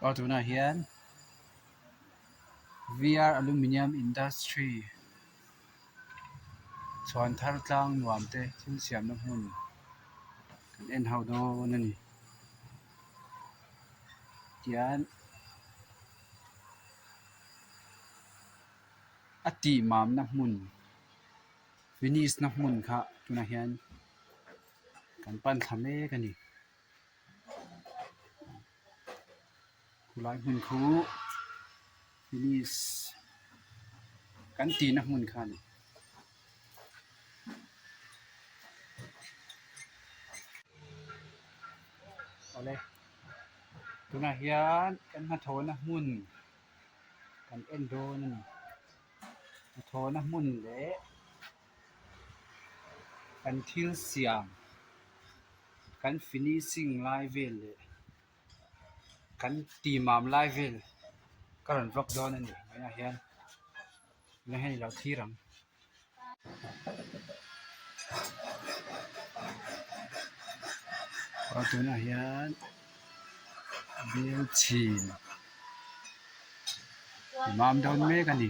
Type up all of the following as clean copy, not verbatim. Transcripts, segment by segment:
Aw tunah hian V R aluminium industry chhuan thar tlang nuam te thil siamna hmun kan en ho dawn a ni tian a tih mamna hmun finish na hmun kha tunah hian kan pan thla mek a ni. Khulai hmun khu finish kan tihna hmun kha a ni. Awle tunah hian kan hnathawhna hmun kan en dawn a ni. Hnathawhna hmun leh kan thil siam kan finishing lai vel leh kan ti mam lai vel ka rawn vlog dawn a ni tunah hian tunah hian i lo thlir ang. Aw tunah hian bel chhin ti mam dawn mek a ni.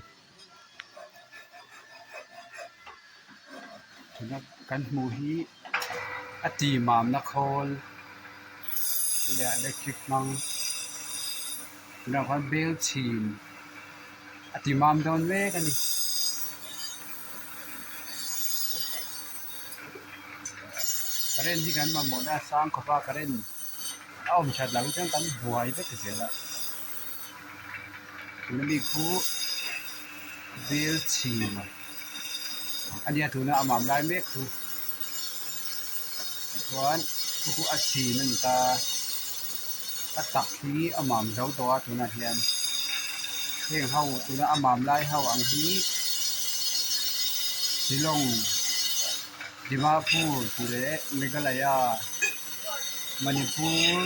Tuna kan hmuh hi a ti mamna khawl leh electric hmang tunah khuan bel chhin a ti mam dawn mek a ni. Current hi kan mamawhna a sang khawp a current a awm that loh hi chuan kan buai vek zel a. Tuna mi khu bel chhin a nia tuna a mam lai mek chu chuan chu chu a chhin a ni ta a tak hi a mam zo tawh a tunah hian heng ho tuna a mam lai ho ang hi Shillong Dimapur tih leh Meghalaya Manipur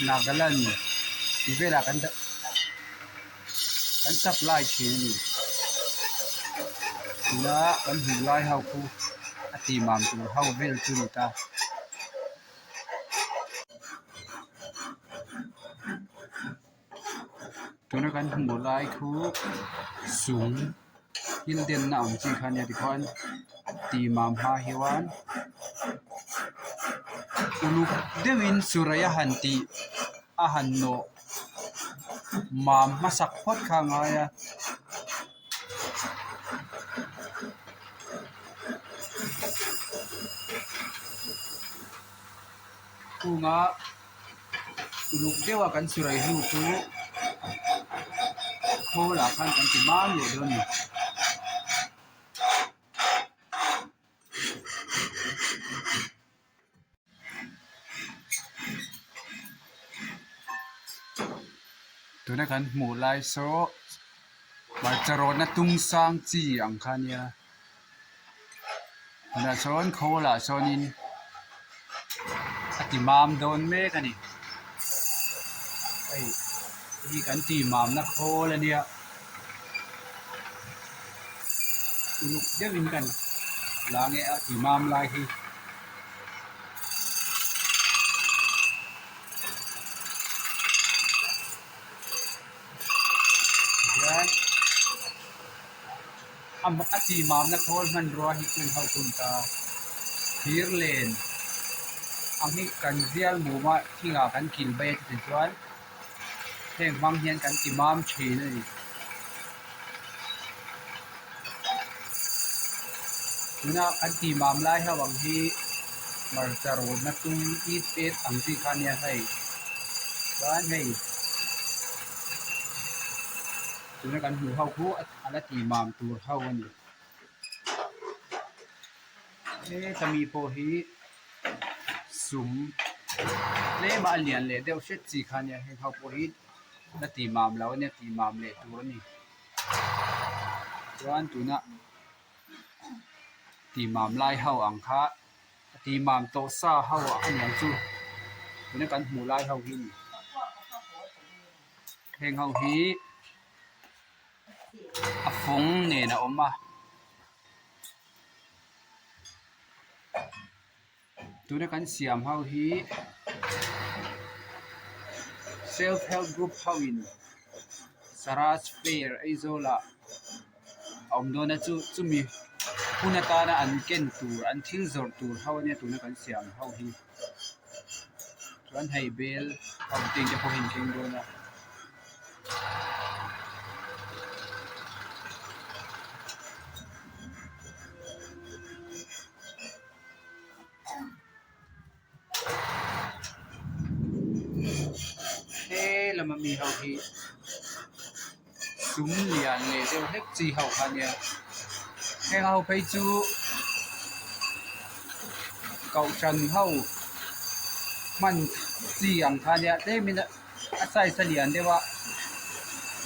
Nagaland tih velah kan dah kan supply thin a ni tuna kan hmuh lai ho khu a ti mam tur ho vel chu a ni ta. Tuna kan hmuh lai khu sung thil denna ang chi kha ania tikhuan ti mam hma hian uluk deuhin surai a han tih a han nawh mam hmasak phawt kha a ngai a. Chhunga uluk deuha kan surai hnu chu khawl ah khan kan ti mam leh dawn a ni. Tuna kan hmuh lai saw hmarcha rawtna tung sang chi ang kha a nia tunah sawn khawl ah sawnin a ti mam dawn mek a ni hei hi kan ti mamna khawl a nia uluk deuhin kan la nge a ti mam lai hi. Tihian a ti mamna khawl hmanrua hi chu ho hun ta thir len ang hi kan zial mum a thingah kan kil mai a chutih chuan heng hmang hian kan ti mam thin a ni. Tuna kan ti mam lai ho ang hi hmarcha rawtna tum it et ang chi kha ania hei chuan hei tuna kan hmuh ho khu a la ti mam tur ho a ni heta mi pawh hi sum tlem a lian leh deuh hret chi kha ania heng ho pawh hi la ti mam lo ania ti mam leh tur a ni. Chuan tuna ti mam lai ho ang kha ti mam tawh sa ho a niang chu tuna kan hmuh lai ho hi a ni heng ho hi a fawng nen a awm a. Tuna kan siam ho hi Self help group ho in Saraj fair Aizawl ah a awm dawn a chu chumi hun atana an ken tur an thil zawrh tur ho ania tuna kan siam ho hi chuan hei bel ho te pawh hi an keng dawn a. He lama mi ho hi sum lian leh deuh hlek chi ho kha ania heng ho phei chu kohhran ho hman chi ang kha ania tlemin a size a lian deuh a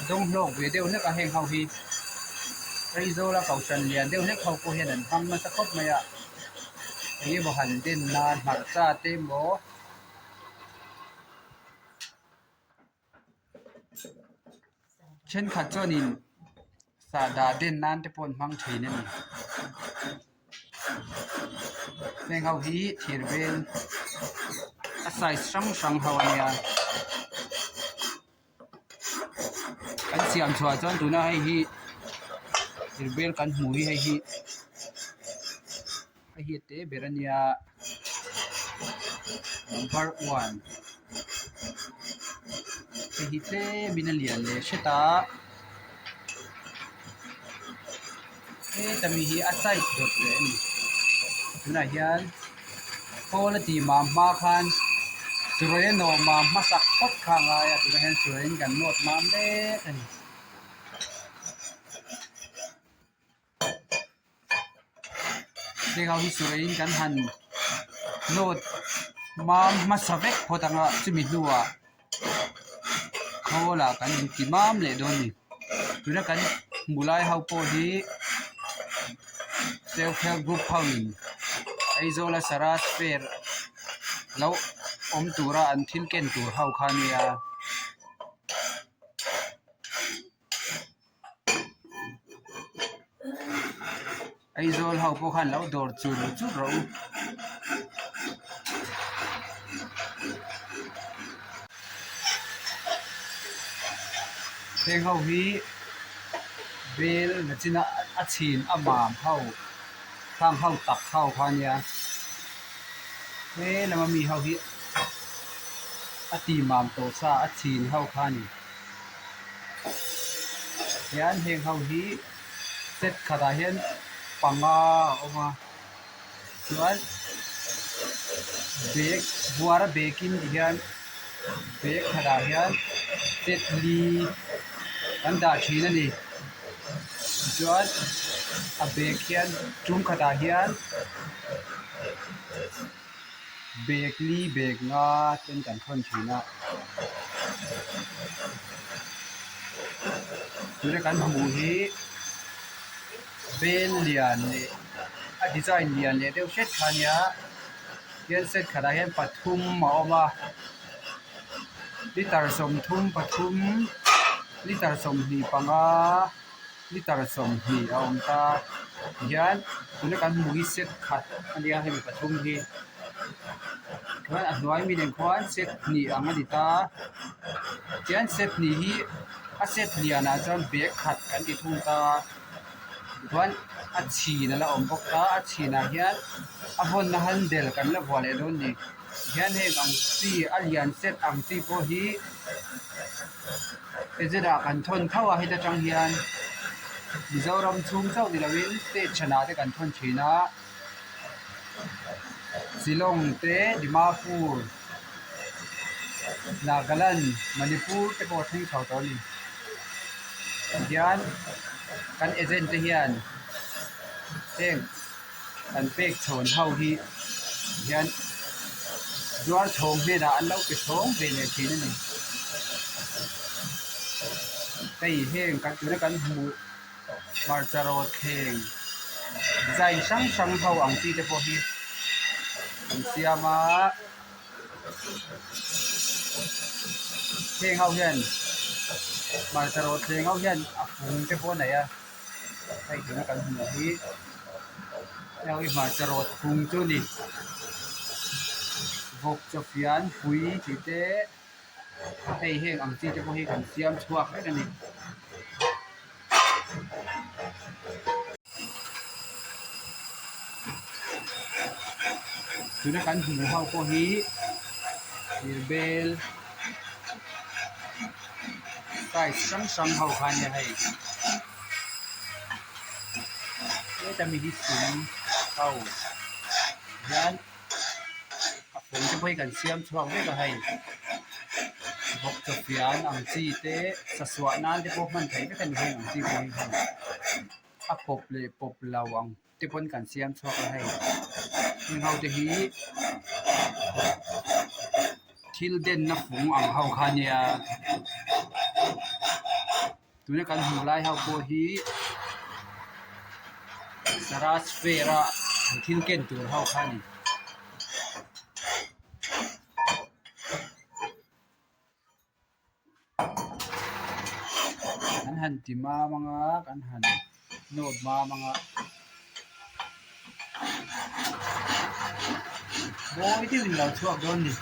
dawng hlawk ve deuh hlek a heng ho hi Aizawl a kohhran lian deuh hlek ho pawh hian an hmang nasa khawp mai a eng emaw han den nan hmarcha te emaw thenkhat chuanin sahdah den nan te pawh an hmang thin a ni heng ho hi thir vel a size hrang hrang ho a nia kan siam chhuah chuan tuna hei hi thir bel kan hmuh hi hei hi hei hi a te ber a nia number one hei hi tlem in a lian leh hret a heta mi hi a size dawt leh a ni tunah hian khawl a tih mam hma khan sawi a nawh mam hmasak phawt kha a ngai a tunah hian sawiin kan nawt mam mek a ni. Heng ho hi sawiin kan han nawt mam hmasa vek phawt ang a chumi hnuah khawl ah kan inti mam leh dawn a ni tuna kan hmuh lai ho pawh hi self help group ho in Aizawl a Saraj fair lo awm tura an thil ken tur ho kha a nia. Aizawl ho pawh khan lo dawr chur chur rawh u. Heng ho hi bel nachina a chhin a mam ho khang ho tak ho kha ania he lama mi ho hi a ti mam tawh sa a chhin ho kha a ni. Hian heng ho hi set khatah hian panga a awm a chuan bag buara bag in ti hian bag khatah hian set li an dah thin a ni tichuan a bag hian tum khatah hian bag li bag nga ten kan thawn thin a tuna kan hmuh hi bel lian leh a design lian leh deuh hret kha ania hian set khatah hian pathum a awm a litre 33 litre 25. Litre 20 a awm ta tihian tuna kan hmuh hi set khat a nia hemi pathum hi chuan a hnuai mi nen khuan set hnih ang a ni ta tihian set hnih hi a set lianah chuan bag khat kan ti thung ta chuan a chhin a la awm bawk a a chhinah hian a vawnna handle kan la vuah leh dawn a ni tihian heng ang chi a lian set ang chi pawh hi. Agent ah kan thawn tho a heta tang hian Mizoram chhung chauh ni lovin state chhanah te kan thawn thin a Shillong te Dimapur Nagaland Manipur te pawh a thleng chho tawh a ni tihian kan agent te hian heng kan pek chhawn ho hi hian zuar chhawng hnenah an lo pe chhawng ve leh thin a ni hei heng kan tuna kan hmuh hmarcha rawt thleng design hrang hrang ho ang chi te pawh hi an siam a heng ho hian hmarcha rawt thleng ho hian a fung te pawh a nei a. Hei tuna kan hmuh hi heng hi hmarcha rawt phung chu a ni vawk chaw fian pui tih te. Hei heng ang chi te pawh hi kan siam chhuak vek a ni. Tuna kan hmuh ho pawh hi thir bel size hrang hrang ho kha ania hei heta mi hi sum ho hian a fawng te pawh hi kan siam chhuak vek a hei vawk chaw fian ang chi te sasuah nan te pawh hman theih vek a ni heng ang chi pawh hi hei a pawp leh pawp lo ang te pawn kan siam chhuak a hei heng ho te hi thil denna fung ang ho kha ania tuna kan hmuh lai ho pawh hi saraj fair a an thil ken tur ho kha a ni. Kan han ti mam anga kan han nawt mam anga mawi deuhin a lo chhuak dawn a ni.